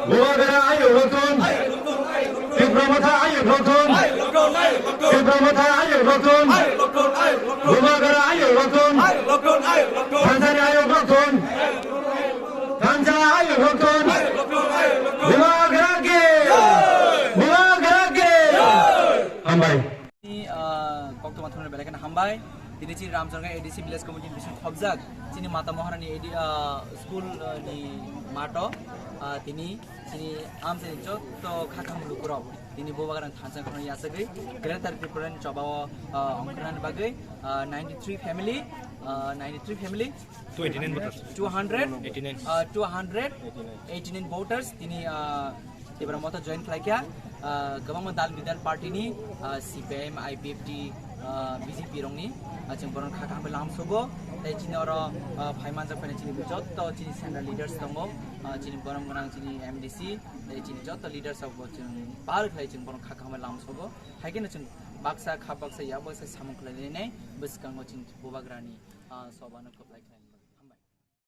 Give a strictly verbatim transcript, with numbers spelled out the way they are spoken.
Bubagra ayuk rokthun. Tipra Motha ayuk rokthun. Tipra Motha ayuk rokthun. Bubagra ayuk rokthun. Thansa ni ayuk rokthun. Thansa ayuk rokthun. Bubagra ki. Bubagra ki. Hambai. Tini, ah, koktwma thumnani belai kheno hambai. Tini chini Ramcharga A D C village committee ni bising khobjak chini Mata Maharani A D, ah, school, ah, ni mato, ah, tini chini amchaini jotto kha kaham lukurok tini Bubagrani thansa kheno yachagwi Greater Tripura ni chobao, ah, ongkhornani bagwi, ah, ninety-three family, ah, ninety-three family, two eighty-nine voters. Two hundred, eighty-nine. Ah, two hundred eighty-nine voters tini, ah, Tipra Motha join khlaikha, ah, kwbangma dal bidal party ni, ah, C P I M, I P F T, ah, B J P rokni, ah, chwng borokno kha kaham lam sogo. Tei chini oro, ah, phai manjak phai chini jotto chini central leaders tongo, ah, chini borom gwnang chini M D C, tei chini jotto leaders rok bo chwng pal khlai chwng borokno kha kaham lam sogo. Hai kheno chwng baksa kha baksa yak baksa samung khlai lainai bwskango chini Bubagrani, ah, soba no kwplai khlai.